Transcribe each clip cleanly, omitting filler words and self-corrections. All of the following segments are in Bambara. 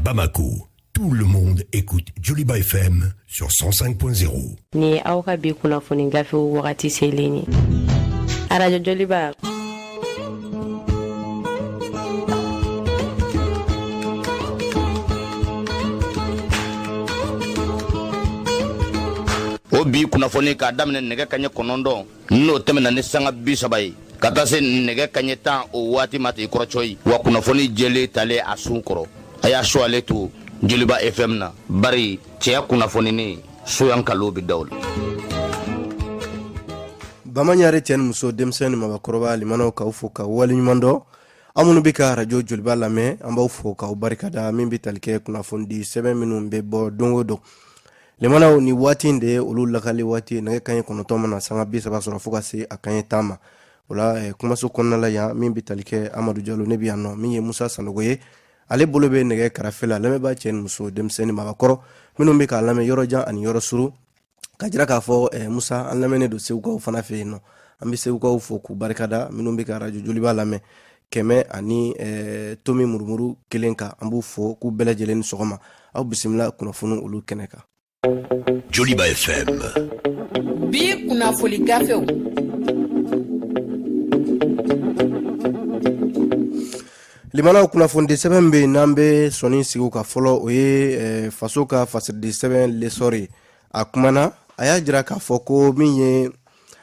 Bamako, tout le monde écoute Joliba FM sur 105.0. Nin ye aw ka bi kunnafoni gafew wagati selen ye Arajo Joliba. O bi kunnafoni k'a daminɛ nɛgɛ kaɲɛ 9, n'o tɛmɛna ni sanga 30 ye, ka taa se nɛgɛ kaɲɛ 10 o waati ma ten kɔrɔcɔ ye. Wa kunnafoni jɛlen talen a sun kɔrɔ, a y'a su ale to Joliba FM na, bari cɛya kunnafoninen soyan kalo bɛ da o la. Bama ɲare, cɛ ni muso, denmisɛn ni mabakɔrɔba, limanaw, k'aw fo ka waleɲuman dɔn. Aw minnu bɛ ka Arajo Joliba lamɛn, an b'aw fo k'aw barikada. Min bɛ tali kɛ kunnafonidi sɛbɛn minnu bɛ bɔ don o don, limanaw, ni waati in de ye olu lakali waati ye. Nɛgɛ kaɲɛ 9 mana sanga 30 sɔrɔ fo ka se a kaɲɛ 10 ma. O la kumaso kɔnɔna la yan, min bɛ tali kɛ Amadu Jalo, ne bɛ yan nɔ. Min ye Musa Sanogo ye, ale bolo bɛ nɛgɛ karafe la. Lamɛnbaa cɛ ni muso, denmisɛn ni mabakɔrɔ, minnu bɛ k'a lamɛn yɔrɔ jan ani yɔrɔ surun, ka jira k'a fɔ Musa, an lamɛnnen don Segukaw fana fɛ yen nɔ. An bɛ Segukaw fo k'u barikada. Minnu bɛ ka Arajo Joliba lamɛn kɛmɛ ani tomi murumuru kelen kan, an b'u fo k'u bɛɛ lajɛlen ni sɔgɔma. Aw bisimila kunnafoni olu kɛnɛ kan. Joliba FM. Bi kunnafoni gafew. Limanaw, kunnafonidi sɛbɛn bɛ yen n'an bɛ sɔnni sigi ka fɔlɔ, o ye faso ka fasiridi sɛbɛn L'Essor ye. A kumana, a y'a jira k'a fɔ ko min ye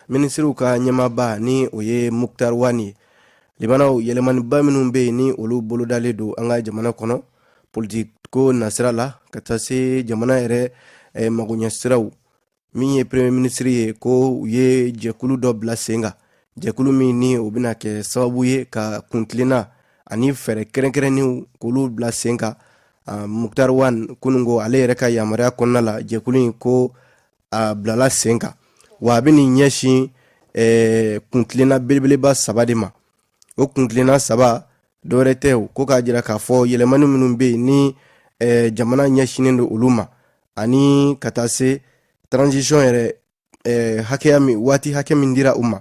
minisiriw ka ɲɛmaaba, ni o ye Moctar Ouane ye, limanaw, yɛlɛmaniba minnu bɛ yen ni olu bolodalen don an ka jamana kɔnɔ politiki ko nasira la, ka taa se jamana yɛrɛ magoɲɛ siraw, min ye premier ministre ye, ko u ye jɛkulu dɔ bila sen kan, jɛkulu min ni o bɛna kɛ sababu ye ka kuntilenna ani fɛɛrɛ kɛrɛnkɛrɛnnenw k'olu bila sen kan. Moctar Ouane kununko, ale yɛrɛ ka yamaruya kɔnɔna la, jɛkulu in ko a bilala sen kan, wa a bɛ nin ɲɛsin kuntilenna belebeleba saba de ma. O kuntilenna saba dɔwɛrɛ tɛ o ko k'a jira k'a fɔ yɛlɛmani minnu bɛ yen ni jamana ɲɛsinnen don olu ma, ani ka taa se transition yɛrɛ hakɛya min, waati hakɛ min dira u ma,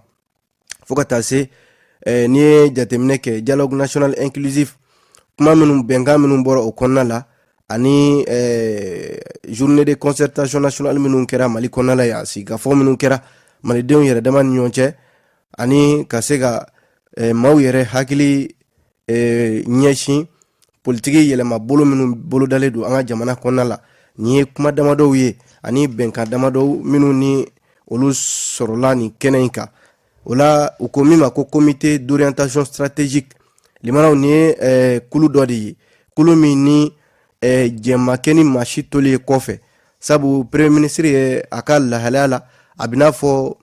fo ka taa se n'i ye jateminɛ kɛ dialogue national inclusif, kuma minnu, bɛnkan minnu bɔra o kɔnɔna la, ani journée de concertation nationale minnu kɛra Mali kɔnɔna la yan, sigikafɔ minnu kɛra malidenw yɛrɛ dama ni ɲɔgɔn cɛ, ani ka se ka maaw yɛrɛ hakili ɲɛsin politiki yɛlɛma bolo minnu bolodalen don an ka jamana kɔnɔna la. Nin ye kuma damadɔw ye ani bɛnkan damadɔw minnu ni olu sɔrɔla nin kɛnɛ in kan. O la, u ko min ma ko comité d'orientation stratégique. Limanaw, nin ye kulu dɔ de ye, kulu min ni jɛn ma kɛ ni maa si toli ye kɔfɛ, sabu premier ministre ye a ka lahalaya la, a bɛ n'a fɔ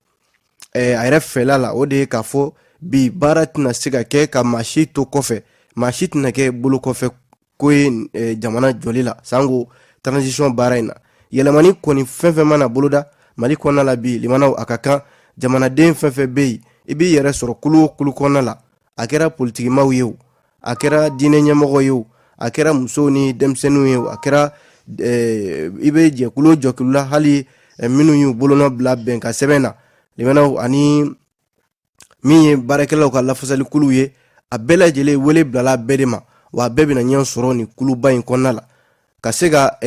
a yɛrɛ fɛla la, o de ye k'a fɔ bi baara tɛna se ka kɛ ka maa si to kɔfɛ, maa si tɛna kɛ bolo kɔfɛ ko ye jamana jɔli la. Sanko transition baara in na, yɛlɛmani kɔni fɛn fɛn mana boloda Mali kɔnɔna la bi, limanaw, a ka kan jamanaden fɛn fɛn bɛ yen, i b'i yɛrɛ sɔrɔ kulu o kulu kɔnɔna la, a kɛra politikimaw ye o, a kɛra diinɛ ɲɛmɔgɔ ye o, a kɛra musow ni denmisɛnninw ye o, a kɛra i bɛ jɛkulu o jɛkulu la, hali minnu y'u bolonɔ bila bɛnkan sɛbɛn na, limanaw, ani min ye baarakɛlaw ka lafasalikuluw ye, a bɛɛ lajɛlen wele bilala bɛɛ de ma. Wa a bɛɛ bɛna ɲɔgɔn sɔrɔ nin kuluba in kɔnɔna la ka se ka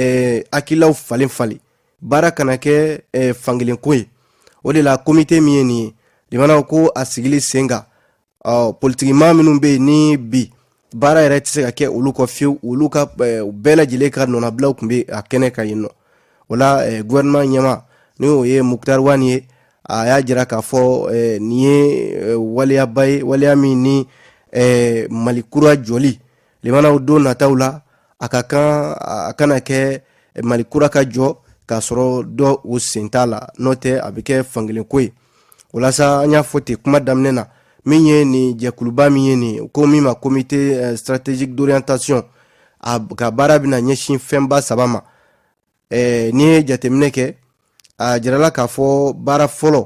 hakililaw falen falen, baara kana kɛ fankelen ko ye. O de la, komite min ye nin ye, limanaw, ko a sigili sen kan, ɔ politikimaa minnu bɛ yen ni bi baara yɛrɛ tɛ se ka kɛ olu kɔ fiyewu, olu ka bɛɛ lajɛlen ka nɔnabilaw tun bɛ a kɛnɛ kan yen nɔ. O la, gouvernement ɲɛmaa, ni o ye Moctar Ouane ye, a y'a jira k'a fɔ nin ye waleyaba ye, waleya min ni Mali kura jɔli, limanaw, don nataw la, a ka kan a kana kɛ Mali kura ka jɔ k'a sɔrɔ dɔ o sen t'a la, n'o tɛ a bɛ kɛ fankelen ko ye. O la sa, an y'a fɔ ten kuma daminɛ na, min ye nin jɛkuluba min ye nin ko min ma comité stratégique d'orientation, a ka baara bɛna ɲɛsin fɛnba saba ma. N'i ye jateminɛ kɛ, a jirala k'a fɔ baara fɔlɔ,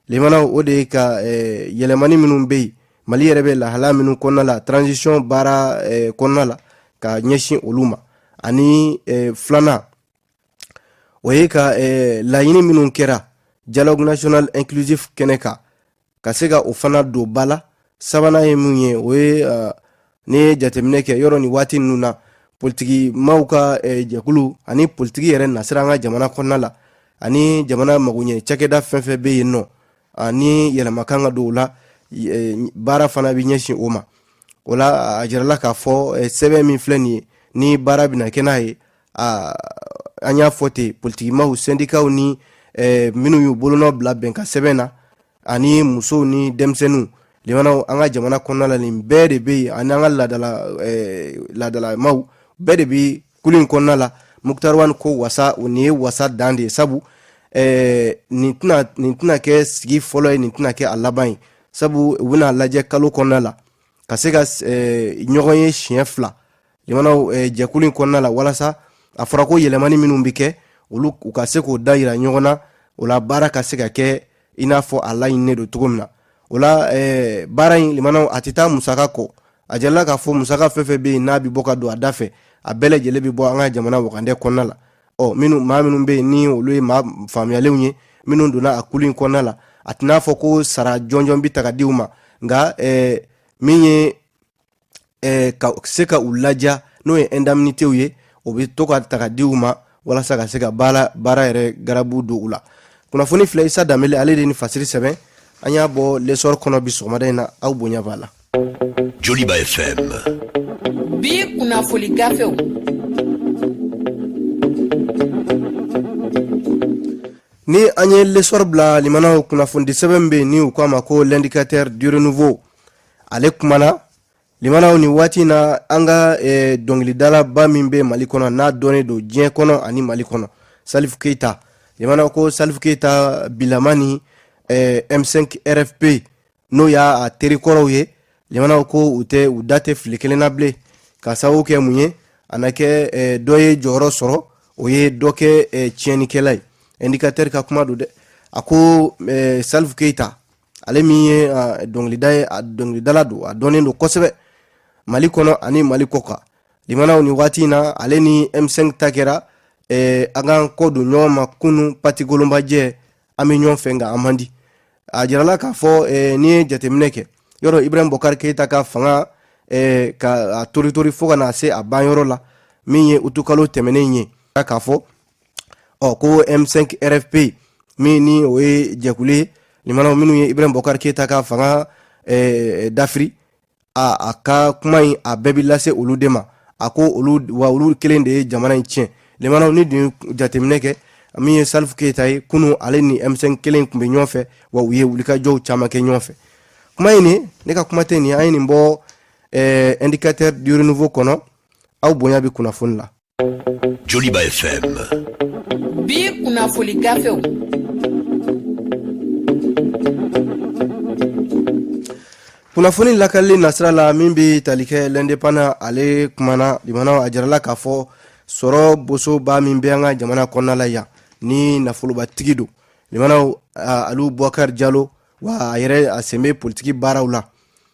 limanaw, o de ye ka yɛlɛmani minnu bɛ yen, Mali yɛrɛ bɛ lahala minnu kɔnɔna la transition baara kɔnɔna la, ka ɲɛsin olu ma. Ani filanan, o ye ka laɲini minnu kɛra dialogue national inclusif kɛnɛ kan, ka se ka o fana don ba la. Sabanan ye mun ye? O ye n'i ye jateminɛ kɛ yɔrɔ nin waati ninnu na, Politiki maaw ka jɛkulu ani politiki yɛrɛ nasira an ka jamana kɔnɔna la ani jamana magoɲɛ cakɛda fɛn fɛn bɛ yen nɔ ani yɛlɛma kan ka don o la, baara fana bɛ ɲɛsin o ma. O la, a jirala k'a fɔ sɛbɛn min filɛ nin ye, ni baara bɛna kɛ n'a ye, an y'a fɔ ten, politikimaw, sɛndikaw ni minnu y'u bolonɔ bila bɛnkan sɛbɛn na, ani musow ni denmisɛnninw, limanaw, an ka jamana kɔnɔna la, nin bɛɛ de bɛ yen, ani an ka laadalamaw bɛɛ de bɛ kulu in kɔnɔna la. Moctar Ouane ko wasa, nin ye wasa dan de ye, sabu nin tɛna kɛ sigi fɔlɔ ye, nin tɛna kɛ a laban ye, sabu u bɛna lajɛ kalo kɔnɔna la ka se ka ɲɔgɔn ye siɲɛ 2, limanaw, jɛkulu in kɔnɔna la, walasa a fɔra ko yɛlɛmani minnu bɛ kɛ, olu u ka se k'o da yira ɲɔgɔn na. O la, baara ka se ka kɛ i n'a fɔ a laɲininen don cogo min na. O la, baara in, limanaw, a tɛ taa musaka kɔ. A jirala k'a fɔ musaka fɛn fɛn bɛ yen n'a bɛ bɔ ka don a da fɛ, a bɛɛ lajɛlen bɛ bɔ an ka jamana wagandɛ kɔnɔna la. Ɔ minnu, maa minnu bɛ yen ni olu ye maa faamuyalenw ye, minnu donna a kulu in kɔnɔna la, a tɛna fɔ ko sara jɔnjɔn bɛ ta ka di u ma, nka min ye ka se ka u laja, n'o ye indemnitéw ye, o bɛ to ka ta ka di u ma walasa ka se ka baara yɛrɛ garabu don u la. Kunnafoni filɛ, Isa Danbele, ale de ni fasiri sɛbɛn. An y'a bɔ L'Essor kɔnɔ bi sɔgɔmada in na. Aw bonya b'a la. Joliba FM. Bi kunnafoli gafew. Ni an ye L'Essor bila, limanaw, kunnafonidi sɛbɛn bɛ yen ni u k'a ma ko L'Indicateur du Renouveau, ale kumana, limanaw, nin waati in na, an ka dɔnkilidalaba min bɛ Mali kɔnɔ, n'a dɔnnen don diɲɛ kɔnɔ ani Mali kɔnɔ, Salifu Keyita. Limanaw, ko Salifu Keyita bilama ni M5 RFP, n'o y'a terikɔrɔw ye, limanaw, ko u tɛ u da tɛ fili kelen na bilen. Ka sababu kɛ mun ye? A na kɛ dɔ ye jɔyɔrɔ sɔrɔ, o ye dɔ kɛ tiɲɛnikɛla ye. Indicateur ka kuma don dɛ. A ko Salifu Keyita, ale min ye dɔnkilida ye, a dɔnkilidala don, a dɔnnen don kosɛbɛ Mali kɔnɔ ani Mali kɔkan, limanaw, nin waati in na, ale ni M5 ta kɛra an k'an kɔ don ɲɔgɔn ma kunun patigolonbajɛ, an bɛ ɲɔgɔn fɛ nka an man di. A jirala k'a fɔ n'i ye jateminɛ kɛ, yɔrɔ Ibrahim Bɔkari Keyita ka fanga ka a toritori fo ka na se a banyɔrɔ la, min ye utukalo tɛmɛnen ye, k'a fɔ ɔ ko M5 RFP min ni o ye jɛkulu ye, limanaw, minnu ye Ibrahim Bɔkari Keyita ka fanga dafiri, a ka kuma in a bɛɛ bɛ lase olu de ma. A ko olu wa olu kelen de ye jamana in tiɲɛ. Limanaw, ni dun jateminɛ kɛ, min ye Salifu Keyita ye, kunun ale ni M5 kelen tun bɛ ɲɔgɔn fɛ, wa u ye wulikajɔw caman kɛ ɲɔgɔn fɛ. Kuma in nin, ne ka kuma tɛ nin, an ye nin bɔ Indicateur du Renouveau kɔnɔ. Aw bonya bɛ kunnafoni la. Joliba FM. Bi kunnafoli gafew. Kunnafoni lakalili nasira la, min bɛ tali kɛ L'Indépendant, ale kumana, limanaw, a jirala k'a fɔ sɔrɔ bosoba min bɛ an ka jamana kɔnɔna la yan, ni nafolobatigi don, limanaw, Alu Bubakari Jalo, wa a yɛrɛ a sen bɛ politiki baaraw la.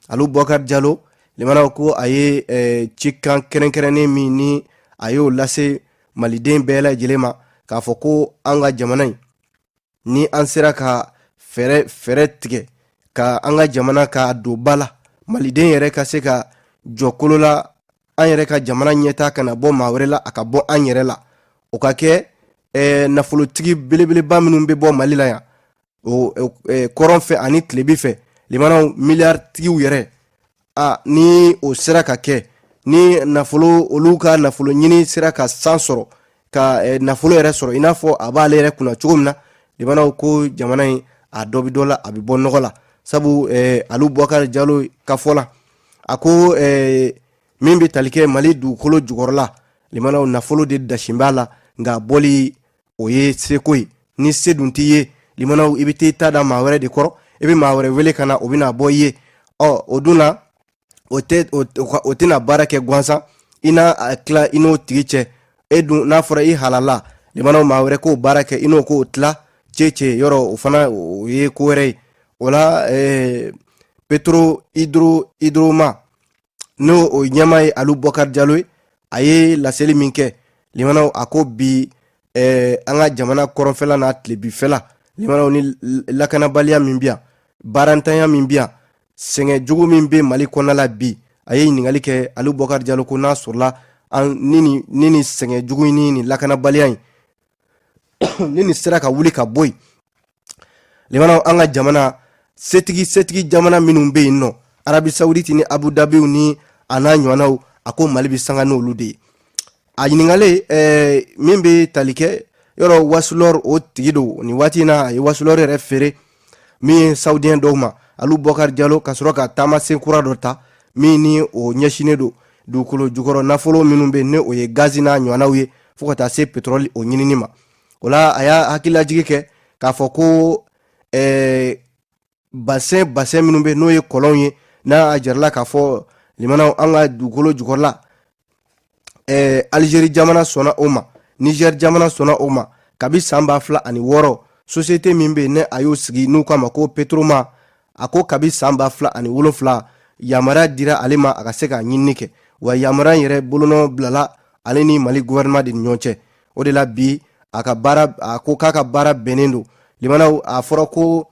Alu Bubakari Jalo, limanaw, ko a ye cikan kɛrɛnkɛrɛnnen min ni a y'o lase maliden bɛɛ lajɛlen ma, k'a fɔ ko an ka jamana in, ni an sera ka fɛɛrɛ tigɛ ka an ka jamana ka don ba la, maliden yɛrɛ ka se ka jɔ kolo la, an yɛrɛ ka jamana ɲɛta kana bɔ maa wɛrɛ la, a ka bɔ an yɛrɛ la, o ka kɛ nafolotigi belebeleba minnu bɛ bɔ Mali la yan, o kɔrɔn fɛ ani tilebi fɛ, limanaw, miliyaritigiw yɛrɛ, a ni o sera ka kɛ, ni nafolo, olu ka nafolo ɲini sera ka san sɔrɔ, ka nafolo yɛrɛ sɔrɔ i n'a fɔ a b'ale yɛrɛ kunna cogo min na, limanaw, ko jamana in a dɔ bɛ dɔ la, a bɛ bɔ nɔgɔ la. Sabu Alu Bubakari Jalo ka fɔ la, a ko min bɛ tali kɛ Mali dugukolo jukɔrɔla, limanaw, nafolo de dasin b'a la, nka bɔli o ye seko ye. Ni se dun t'i ye, limanaw, i bɛ t'i ta da maa wɛrɛ de kɔrɔ, i bɛ maa wɛrɛ wele ka na, o bɛna bɔ i ye. Ɔ o dun na, o tɛ o tɛna baara kɛ gansan, i n'a a tila i n'o tigi cɛ. E dun, n'a fɔra i halala, limanaw, maa wɛrɛ k'o baara kɛ, i n'o k'o tila cɛ yɔrɔ, o fana o ye ko wɛrɛ ye. O la, Petro Hydroma, n'o o ɲɛmaa ye Alu Bubakari Jalo ye, a ye laseli min kɛ, limanaw, a ko bi an ka jamana kɔrɔnfɛla n'a tilebifɛla, limanaw, ni lakanabaliya min bɛ yan, baarantanya min bɛ yan, sɛgɛn jugu min bɛ Mali kɔnɔna la bi, a ye ɲininkali kɛ, Alu Bubakari Jalo ko n'a sɔrɔla An ni sɛgɛn jugu ni lakanabaliya in, ni nin sera ka wuli ka bɔ yen, limanaw, an ka jamana setigi jamana minnu bɛ yen nɔ, Arabi Sawuditi ni Abu Dabiw ni a n'a ɲɔgɔnnaw, a ko Mali bɛ sanga n'olu de ye. A ɲininkalen min bɛ tali kɛ yɔrɔ Wasilɔri, o tigi don nin waati in na, a ye Wasilɔri yɛrɛ feere min ye Sawudiyɛn dɔw ma, Alu Bɔkari Jalo, ka sɔrɔ ka taamasen kura dɔ ta min ni o ɲɛsinnen don dugukolo jukɔrɔ nafolo minnu bɛ, ni o ye gazi n'a ɲɔgɔnnaw ye, fo ka taa se pétrole o ɲinini ma. O la, a y'a hakililajigi kɛ k'a fɔ ko bassin minnu bɛ, n'o ye kɔlɔnw ye, n'a a jirala k'a fɔ, limanaw, an ka dugukolo jukɔrɔla, Alizeri jamana sɔnna o ma, Niger jamana sɔnna o ma kabi san 2006. Société min bɛ yen, ne a y'o sigi, n'u k'a ma ko Petroma, a ko kabi san 2007 yamaruya dira ale ma a ka se ka ɲinini kɛ. Wa yamaruya yɛrɛ bolonɔ bilala ale ni Mali gouvernement de ni ɲɔgɔn cɛ. O de la bi, a ka baara, a ko k'a ka baara bɛnnen don, limanaw, a fɔra ko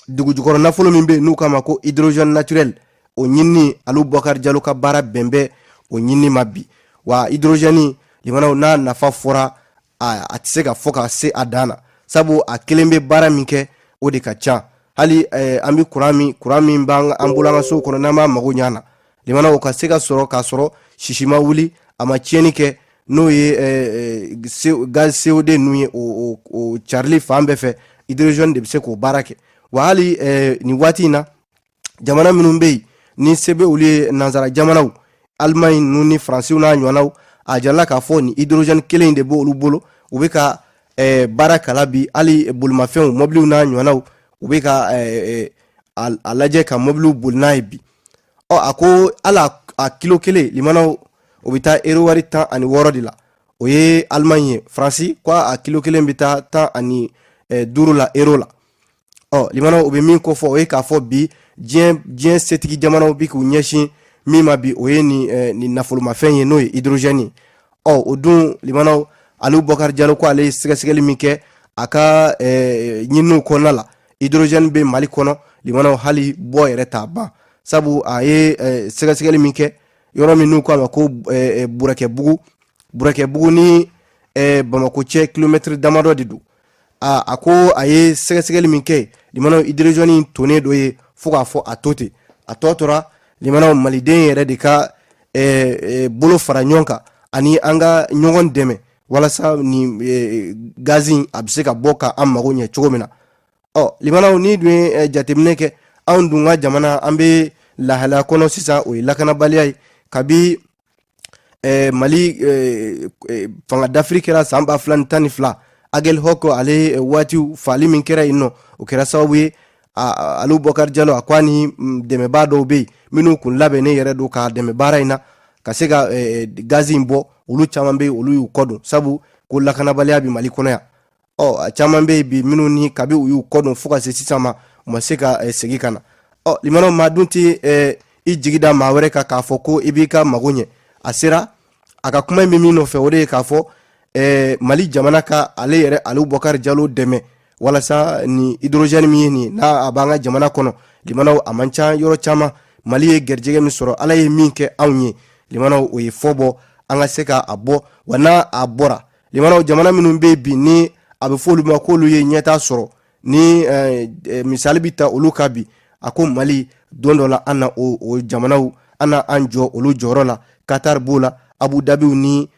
dugujukɔrɔ nafolo min bɛ yen, n'u k'a ma ko hydrogène naturel, o ɲinini, Alu Bɔkari Jalo ka baara bɛn bɛ o ɲinini ma bi. Wa hydrogène, limanaw, n'a nafa fɔra, a tɛ se ka fɔ ka se a dan na, sabu a kelen bɛ baara min kɛ, o de ka ca. Hali an bɛ kuran min b'an bolo an ka sow kɔnɔ, n'an b'a mago ɲa na, limanaw, o ka se ka sɔrɔ k'a sɔrɔ sisi ma wuli, a ma tiɲɛni kɛ, n'o ye gaz CO2 ninnu ye, o carili fan bɛɛ fɛ, hydrogène de bɛ se k'o baara kɛ. Wa hali nin waati in na, jamana minnu bɛ yen ni se bɛ olu ye, nansara jamanaw, Allemagne ninnu ni Faransiw n'a ɲɔgɔnnaw, a jirala k'a fɔ nin hydrogène kelen in de b'olu bolo, u bɛ ka baara kala bi. Hali bolimafɛnw, mɔbiliw n'a ɲɔgɔnnaw, u bɛ ka a lajɛ ka mɔbiliw boli n'a ye bi. Ɔ, a ko hali a kilo kelen, limanaw, o bɛ taa euro wari 16 de la. O ye Allemagne ye. Faransi ko a kilo kelen bɛ taa 15 la, euro la. Ɔ, limanaw, o bɛ min ko fɔ, o ye k'a fɔ bi diɲɛ setigi jamanaw bi k'u ɲɛsin min ma bi, o ye nin nafolomafɛn ye, n'o ye hydrogène ye. Ɔ, o dun, limanaw, Aliou Bɔkari Jalo ko ale ye sɛgɛsɛgɛli min kɛ a ka ɲininiw kɔnɔna la, hydrogène bɛ Mali kɔnɔ, limanaw, hali bɔ yɛrɛ t'a ban, sabu a ye sɛgɛsɛgɛli min kɛ yɔrɔ min n'u k'a ma ko Burɛkɛbugu ni Bamako cɛ, kilomɛtiri damadɔ de don. A ko a ye sɛgɛsɛgɛli min kɛ, limanaw, hydrogène tonnen dɔ ye fo k'a fɔ a to ten. A tɔ tora, limanaw, maliden yɛrɛ de ka bolo fara ɲɔgɔn kan ani an ka ɲɔgɔn dɛmɛ walasa nin gazi a bɛ se ka bɔ ka an mago ɲɛ cogo min na. Ɔ, limanaw, ni dun ye jateminɛ kɛ, anw dun ka jamana, an bɛ lahalaya kɔnɔ sisan, o ye lakanabaliya ye. Kabi Mali fanga dafiri kɛra san 2012, Aguelhok ale waatiw faali min kɛra yen nɔ, o kɛra sababu ye Aliou Bɔkari Jalo, a ko a ni dɛmɛbaa dɔw bɛ yen minnu kun labɛnnen yɛrɛ don k'a dɛmɛ baara in na ka se ka gazi in bɔ, olu caman bɛ yen, olu y'u kɔ don, sabu ko lakanabaliya bɛ Mali kɔnɔ yan. Ɔ, a caman bɛ yen bi minnu ni kabi u y'u kɔ don fo ka se sisan ma, u ma se ka segin ka na. Ɔ, limanaw, maa dun tɛ i jigi da maa wɛrɛ kan k'a fɔ ko i b'i ka mago ɲɛ. A sera a ka kuma in bɛ min nɔfɛ, o de ye k'a fɔ Mali jamana ka ale yɛrɛ Aliou Bɔkari Jalo dɛmɛ walasa ni hydrogène min ye nin ye, n'a a b'an ka jamana kɔnɔ, limanaw, a man ca yɔrɔ caman. Mali ye garijɛgɛ min sɔrɔ, Ala ye min kɛ anw ye, limanaw, o ye fɔ bɔ an ka se ka a bɔ. Wa n'a a bɔra, limanaw, jamana minnu bɛ bi ni a bɛ fɔ olu ma k'olu ye ɲɛta sɔrɔ, ni misali bɛ ta olu ka bi, a ko Mali don dɔ la, an na o jamanaw, an na an jɔ olu jɔyɔrɔ la. Qatar b'o la, Abu Dhabiw ni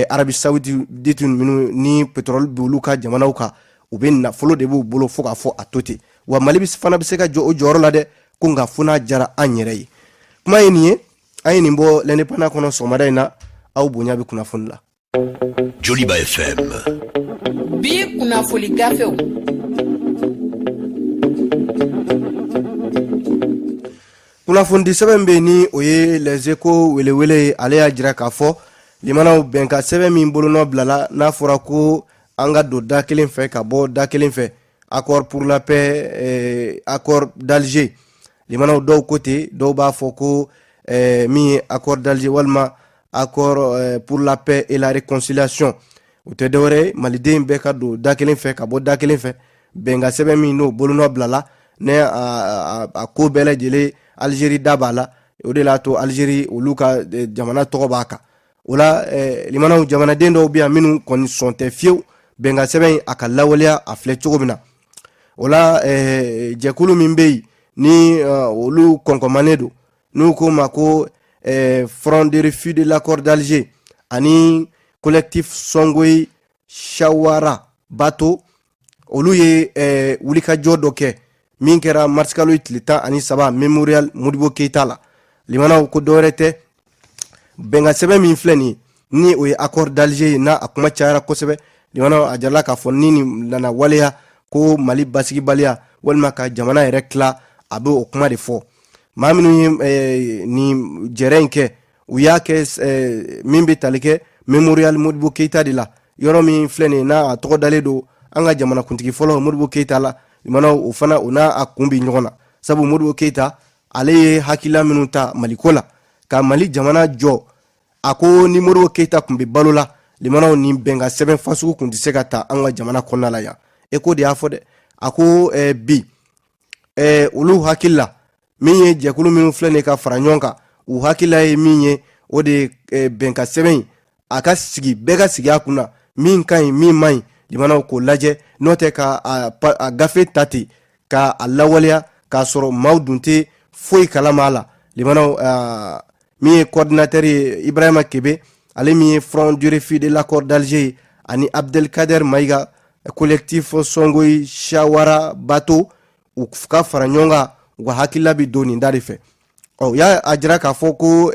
Arabi Saoudite minnu ni pétrole bɛ olu ka jamanaw kan, u bɛ nafolo de b'u bolo fo k'a fɔ a to ten. Wa Mali fana bɛ se ka jɔ o jɔyɔrɔ la dɛ, ko nka fo n'a diyara an yɛrɛ ye. Kuma ye nin ye, an ye nin bɔ L'Indépendant kɔnɔ sɔgɔmada in na. Aw bonya bɛ kunnafoni la. Joliba FM. Bi kunnafoli gafew. Kunnafonidi sɛbɛn bɛ yen, ni o ye Les Échos welewele ye, ale y'a jira k'a fɔ, limanaw, bɛnkan sɛbɛn min bolonɔ bilala, n'a fɔra ko an ka don da kelen fɛ ka bɔ da kelen fɛ, accord pour la paix, accord d'Alger, limanaw, dɔw ko ten, dɔw b'a fɔ ko min ye accord d'Alger walima accord pour la paix et la réconciliation, o tɛ dɔwɛrɛ ye, maliden bɛɛ ka don da kelen fɛ ka bɔ da kelen fɛ. Bɛnkan sɛbɛn min n'o bolonɔ bilala, ne a ko bɛɛ lajɛlen, Algérie da b'a la. O de l'a to Algérie olu ka jamana tɔgɔ b'a kan. O la, limanaw, jamanaden dɔw bɛ yan minnu kɔni sɔn tɛ fiyewu bɛnkan sɛbɛn in a ka lawaleya a filɛ cogo min na. O la, jɛkulu min bɛ yen ni olu kɔnkɔmanen don, n'u k'o ma ko Front de refus de l'accord d'Alger ani Collectif Songhoï Shawara Bato, olu ye wulikajɔ dɔ kɛ min kɛra marisikalo tile 13 Mémorial Modibo Keyita la. Limanaw, ko dɔwɛrɛ tɛ, bɛnkan sɛbɛn min filɛ nin ye, ni o ye accord d'Alger ye, n'a a kuma cayara kosɛbɛ. Limanaw, a jirala k'a fɔ ni nin nana waleya, ko Mali basigibaliya walima ka jamana yɛrɛ tila, a bɛ o kuma de fɔ. Maa minnu ye nin jɛrɛ in kɛ, u y'a kɛ min bɛ tali kɛ Mémorial Modibo Keyita de la, yɔrɔ min filɛ nin ye, n'a a tɔgɔ dalen don an ka jamanakuntigi fɔlɔ Modibo Keyita la. Limanaw, o fana, o n'a a kun bɛ ɲɔgɔn na, sabu Modibo Keyita, ale ye hakilila minnu ta Maliko la ka Mali jamana jɔ, a ko ni Modibo Keyita tun bɛ balo la, limanaw, nin bɛnkan sɛbɛn fasugu tun tɛ se ka ta an ka jamana kɔnɔna la yan. E ko de y'a fɔ dɛ. A ko bi olu hakili la, min ye jɛkulu minnu filɛ nin ka fara ɲɔgɔn kan, u hakilila ye min ye, o de ye bɛnkan sɛbɛn in a ka sigi, bɛɛ ka sigi a kunna, min ka ɲi, min man ɲi, limanaw, k'o lajɛ. N'o tɛ ka a gafe ta ten ka a lawaleya k'a sɔrɔ maaw dun tɛ foyi kalama a la. Limanaw, min ye coordinateur ye, Ibrahima Kebe, ale min ye Front du refus de l'accord d'Alger ye, ani Abdelkader Mayiga, Collectif Songhoï Shawara Bato, u ka fara ɲɔgɔn kan, u ka hakilila bɛ don nin da de fɛ. Ɔ, u y'a a jira k'a fɔ ko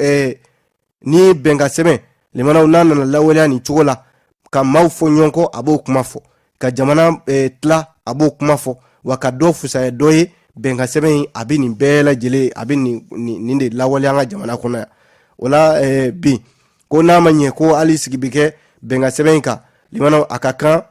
ni bɛnkan sɛbɛn, limanaw, n'a nana lawaleya nin cogo la, ka maaw fɔ ɲɔgɔn kɔ, a b'o kuma fɔ, ka jamana tila, a b'o kuma fɔ, wa ka dɔ fisaya dɔ ye. Bɛnkan sɛbɛn in, a bɛ nin bɛɛ lajɛlen, a bɛ nin de lawaleya an ka jamana kɔnɔ yan. O la bi, ko n'a ma ɲɛ ko hali sigi bɛ kɛ bɛnkan sɛbɛn in kan, limanaw, a ka kan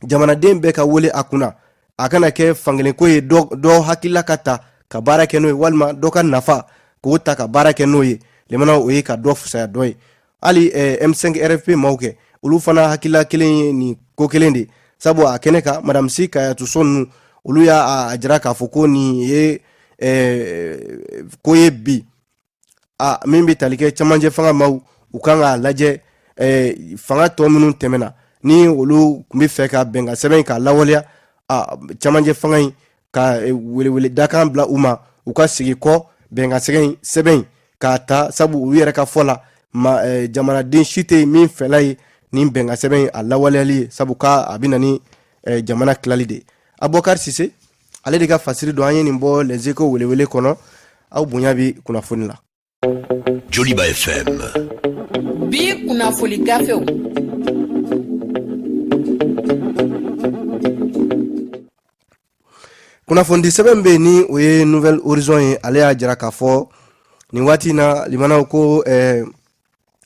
jamanaden bɛɛ ka wele a kunna. A kana kɛ fankelenko ye, dɔ hakilila ka ta ka baara kɛ n'o ye, walima dɔ ka nafa k'o ta ka baara kɛ n'o ye. Limanaw, o ye ka dɔ fisaya dɔ ye. Hali M5 RFP maaw kɛ, olu fana hakilila kelen ye nin ko kelen de, sabu a kɛnɛ kan, Madame Sy Kadiatou Sow ninnu, olu y'a a jira k'a fɔ ko nin ye ko ye bi a min bɛ tali kɛ camancɛ fanga maaw, u kan k'a lajɛ fanga tɔ minnu tɛmɛna, ni olu tun bɛ fɛ ka bɛnkan sɛbɛn k'a lawaleya, a camancɛ fanga in ka welewele dakan bila u ma, u ka sigi kɔ bɛnkan sɛbɛn in k'a ta, sabu u yɛrɛ ka fɔ la, ma jamanaden si tɛ yen min fɛla ye nin bɛnkan sɛbɛn in a lawaleyali ye, sabu k'a a bɛ na ni jamana tilali de ye. Abubakar Sise, ale de ka fasiri don. An ye nin bɔ Les Échos welewele kɔnɔ. Aw bonya bɛ kunnafoni la. Joliba FM. Bi kunnafoli gafew. Kunnafonidi sɛbɛn bɛ yen, ni o ye Nouvel Horizon ye, ale y'a jira k'a fɔ nin waati in na, limanaw, ko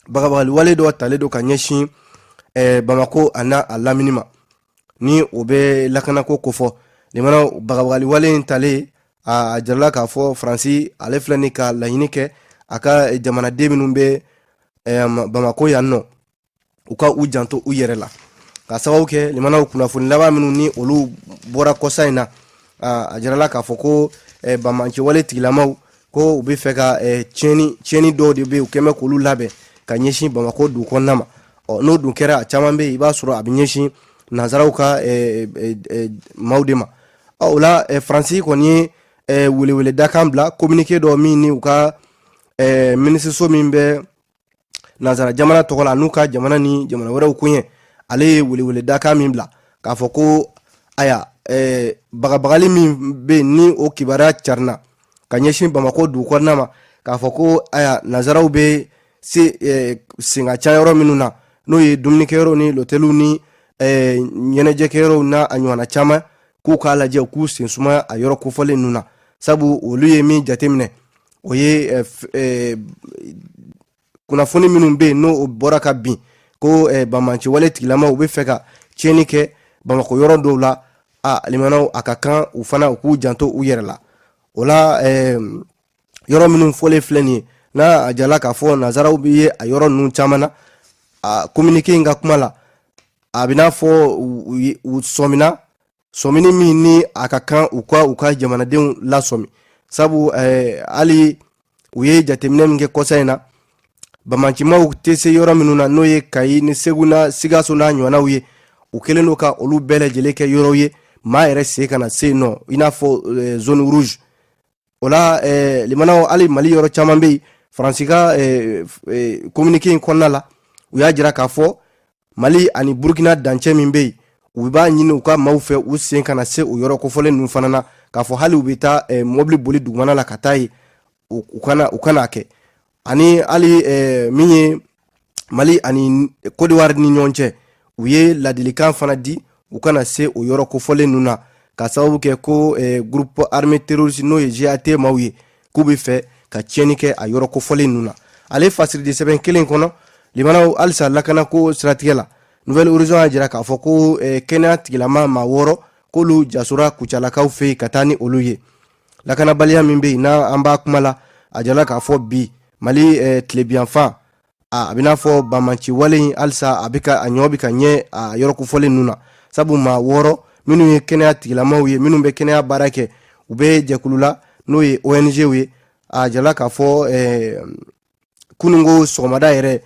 bagabagali wale dɔ talen don ka ɲɛsin Bamako a n'a a lamini ma, ni o bɛ lakanako kofɔ. Limanaw, bagabagali wale in talen, a jirala k'a fɔ Faransi, ale filɛ ni ka laɲini kɛ a ka jamanaden minnu bɛ Bamako yan nɔ, u ka u janto u yɛrɛ la, ka sababu kɛ, limanaw, kunnafoni laban minnu ni olu bɔra kɔsa in na, a jirala k'a fɔ ko banbaanciwale tigilamaw, ko u bɛ fɛ ka tiɲɛni dɔw de bɛ yen, u kɛn bɛ k'olu labɛn ka ɲɛsin Bamako dugu kɔnɔna ma. Ɔ, n'o dun kɛra, a caman bɛ yen, i b'a sɔrɔ a bɛ ɲɛsin nansaraw ka maaw de ma. Ɔ, o la, Faransi kɔni ye welewele dakan bila, communiqué dɔ min ni u ka minisiriso min bɛ nansara jamana tɔgɔ la, n'u ka jamana ni jamana wɛrɛw koɲɛ, ale ye welewele dakan min bila k'a fɔ ko aya bagabagali min bɛ yen, ni o kibaruya carinna ka ɲɛsin Bamako dugu kɔnɔna ma, k'a fɔ ko aya nansaraw bɛ se sen ka ca yɔrɔ minnu na, n'o ye dumunikɛyɔrɔw ni lotɛliw ni ɲɛnajɛkɛyɔrɔw n'a a ɲɔgɔnna caman, k'u k'a lajɛ, u k'u sen sumaya a yɔrɔ kofɔlen ninnu na, sabu olu ye min jateminɛ, o ye kunnafoni minnu bɛ yen, n'o bɔra ka bin ko banbaanci wale tigilamaw u bɛ fɛ ka tiɲɛni kɛ Bamakɔ yɔrɔ dɔw la. A limanaw, a ka kan u fana u k'u janto u yɛrɛ la. O la, yɔrɔ minnu fɔlen filɛ nin ye, n'a a jala k'a fɔ nansaraw bɛ ye a yɔrɔ ninnu caman na, a communiqué in ka kuma la, a bɛ n'a fɔ u sɔmina sɔmini min ni a ka kan u ka jamanadenw lasɔmi, sabu hali U ye jateminɛ min kɛ kɔsa in na, bamancimaw tɛ se yɔrɔ minnu na, n'o ye Kayi ni Segu na Sikaso n'a ɲɔgɔnnaw ye, u kɛlen don ka olu bɛɛ lajɛlen kɛ yɔrɔw ye maa yɛrɛ sen kana se yen nɔ, i n'a fɔ zone rouge. O la limanaw, hali Mali yɔrɔ caman bɛ yen. Faransi ka communiqué in kɔnɔna la, u y'a jira k'a fɔ Mali ani Burukina dancɛ min bɛ yen, u b'a ɲini u ka maaw fɛ u sen kana se o yɔrɔ kofɔlen ninnu fana na, k'a fɔ hali u bɛ taa mobili boli dugumana la ka taa yen, u kana kɛ. Ani hali min ye Mali ani Kodiwari ni ɲɔgɔn cɛ, u ye ladilikan fana di u kana se o yɔrɔ kofɔlen ninnu na, ka sababu kɛ ko groupe armé terroriste, n'o ye GAT maaw ye, k'u bɛ fɛ ka tiɲɛni kɛ a yɔrɔ kofɔlen ninnu na. Ale fasiridi sɛbɛn kelen kɔnɔ, limanaw, halisa lakanako siratigɛ la, Nouvel Horizon y'a jira k'a fɔ ko kɛnɛya tigilama maa 6, k'olu jasora Kucalakaw fɛ yen ka taa ni olu ye. Lakanabaliya min bɛ yen n'a an b'a kuma la, a jala k'a fɔ bi Mali tilebiyanfan, a bɛ n'a fɔ banbanci wale in halisa a bɛ ka a ɲɔ bɛ ka ɲɛ a yɔrɔ kofɔlen ninnu na, sabu maa 6 minnu ye kɛnɛya tigilamaw ye, minnu bɛ kɛnɛya baara kɛ, u bɛ jɛkulu la n'o ye ONG ye. A jala k'a fɔ kununko sɔgɔmada yɛrɛ,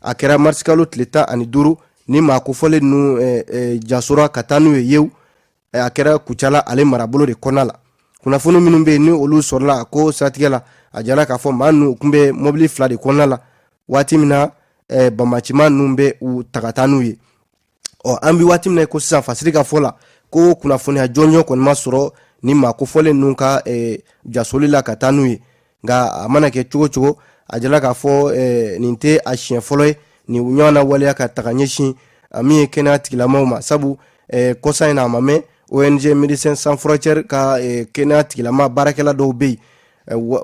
a kɛra marisikalo tile 15, ni maa kofɔlen ninnu jasora ka taa n'u ye yew. A kɛra Kucala ale marabolo de kɔnɔna la. Kunnafoni minnu bɛ yen ni olu sɔrɔla ko siratigɛ la, a jala k'a fɔ maa ninnu tun bɛ mɔbili 2 de kɔnɔna la waati min na banbacima ninnu bɛ u ta ka taa n'u ye. Ɔ, an bɛ waati min na ko sisan, fasiri ka fɔ la ko kunnafoniya jɔnjɔn kɔni ma sɔrɔ ni maa kofɔlen ninnu ka jasoli la ka taa n'u ye. Nka a mana kɛ cogo cogo, a jala k'a fɔ nin tɛ a siɲɛ fɔlɔ ye nin ɲɔgɔn na waleya ka taga ɲɛsin min ye kɛnɛya tigilamaw ma, sabu kɔsa in na, a ma mɛn, ONG Médecins Sans Frontières ka kɛnɛya tigilama baarakɛla dɔw bɛ yen,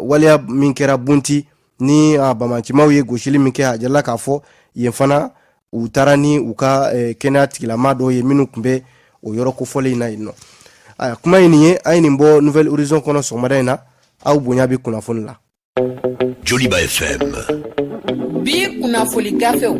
waleya min kɛra Bunti ni bamacimaw ye gosili min kɛ, a jala k'a fɔ yen fana u taara ni u ka kɛnɛya tigilama dɔw ye minnu tun bɛ o yɔrɔ kofɔlen in na yen nɔ. Ayiwa, kuma ye nin ye, an ye nin bɔ Nouvel Horizon kɔnɔ sɔgɔmada in na. Aw bonya bɛ kunnafoni la. Joliba FM. Bi kunnafoli gafew.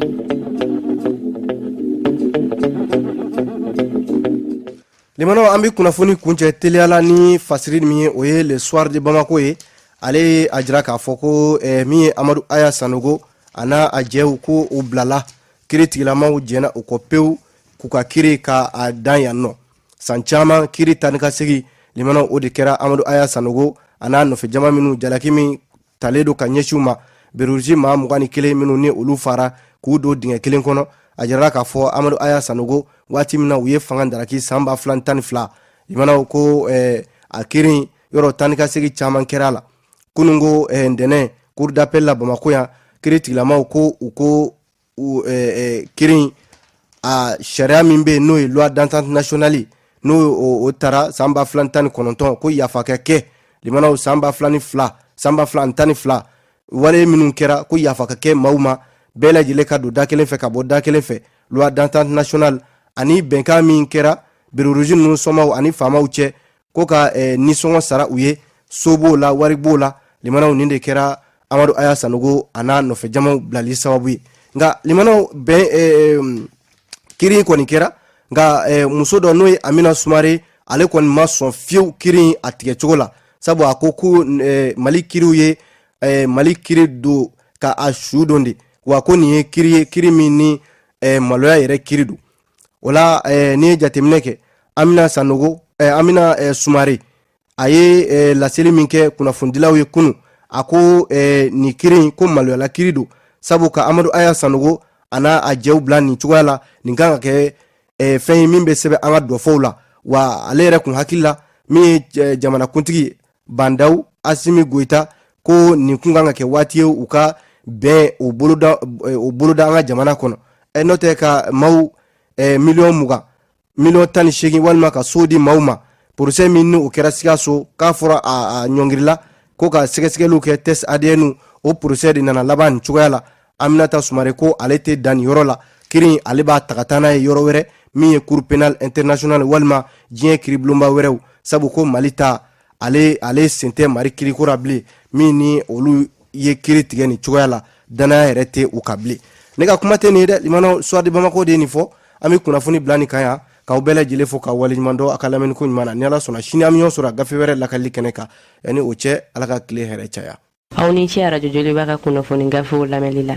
Limanaw, an bɛ kunnafoni kuncɛ teliyala ni fasiri min ye, o ye Le Soir de Bamako ye. Ale ye a jira k'a fɔ ko min ye Amadu Aya Sanogo a n'a a jɛw, ko u bilala, kiri tigilamaw jɛnna u kɔ pewu k'u ka kiri ka a dan yan nɔ. San caman kiri taa ni ka segin, limanaw, o de kɛra Amadu Aya Sanogo a n'a nɔfɛ jama minnu jalaki min talen don ka ɲɛsin u ma, Béret Rouge maa 21 minnu ni olu fara k'u don dingɛ kelen kɔnɔ. A jirala k'a fɔ Amadu Aya Sanogo, waati min na u ye fanga daraki san 2012, limanaw, ko a kiri yɔrɔ taa ni ka segin caman kɛra a la. Kununko ntɛnɛn, cour d'appel la Bamakɔ yan, kiri tigilamaw ko u ko kiri a sariya min bɛ yen, n'o ye loi d'entente nationale, n'o o taara san 2019, ko yafa ka kɛ limanaw san 2002, san 2012 wale minnu kɛra, ko yafa ka kɛ maaw ma, bɛɛ lajɛlen ka don da kelen fɛ ka bɔ da kelen fɛ. Loi d'entente nationale ani bɛnkan min kɛra Béret Rouge ninnu sɔmaw ani faamaw cɛ, ko ka nisɔngɔ sara u ye, so b'o la, wari b'o la. Limanaw, nin de kɛra Amadu Aya Sanogo a n'a nɔfɛ jamaw bilali sababu ye. Nka limanaw, bɛn kiri kɔni kɛra, nka muso dɔ, n'o ye Amina Sumare, ale kɔni ma sɔn fiyewu kiri a tigɛcogo la, sabu a ko ko Mali kiriw ye Mali kiri don ka a su don de wa, ko nin ye kiri ye, kiri min ni maloya yɛrɛ kiri don. O la, n'i ye jateminɛ kɛ, Amina Sanogo, Amina Sumare, a ye laseli min kɛ kunnafonidilaw ye kunun, a ko nin kiri in ko maloyala kiri don, sabu ka Amadu Aya Sanogo a n'a a jɛw bila nin cogoya la, nin kan ka kɛ fɛn ye min bɛ sɛbɛn an ka dɔfɔw la. Wa ale yɛrɛ kun hakili la, min ye jamanakuntigi Bah N'Daw, Asimi Goyita, ko nin kun kan ka kɛ waati ye u ka bɛn o boloda, o boloda an ka jamana kɔnɔ. N'o tɛ ka maaw miliyɔn 20, miliyɔn 18, walima ka so di maaw ma. Procès min ni o kɛra Sikaso, k'a fɔra a ɲɔngirila ko ka sɛgɛsɛgɛliw kɛ, test ADN, o procès de nana laban nin cogoya la. Aminata Sumare ko ale tɛ dan nin yɔrɔ la, kiri ale b'a ta ka taa n'a ye yɔrɔ wɛrɛ, min ye Cour pénale internationale walima diɲɛ kiribulonba wɛrɛw, sabu ko Mali ta, ale sen tɛ Mali kiriko la bilen. Min ni olu ye kiri tigɛ nin cogoya la, danaya yɛrɛ tɛ u kan bilen. Ne ka kuma tɛ nin ye dɛ, limanaw, Soir de Bamako de ye nin fɔ. An bɛ kunnafoni bila nin kan yan, k'aw bɛɛ lajɛlen fo ka waleɲuman dɔn a ka lamɛnni ko ɲuman na. Ni Ala sɔnna, sini an bɛ ɲɔgɔn sɔrɔ a gafe wɛrɛ lakali kɛnɛ kan. Yanni o cɛ, Ala ka tile hɛrɛ caya. Aw ni ce arajo joliba ka kunnafoni gafew lamɛnli la.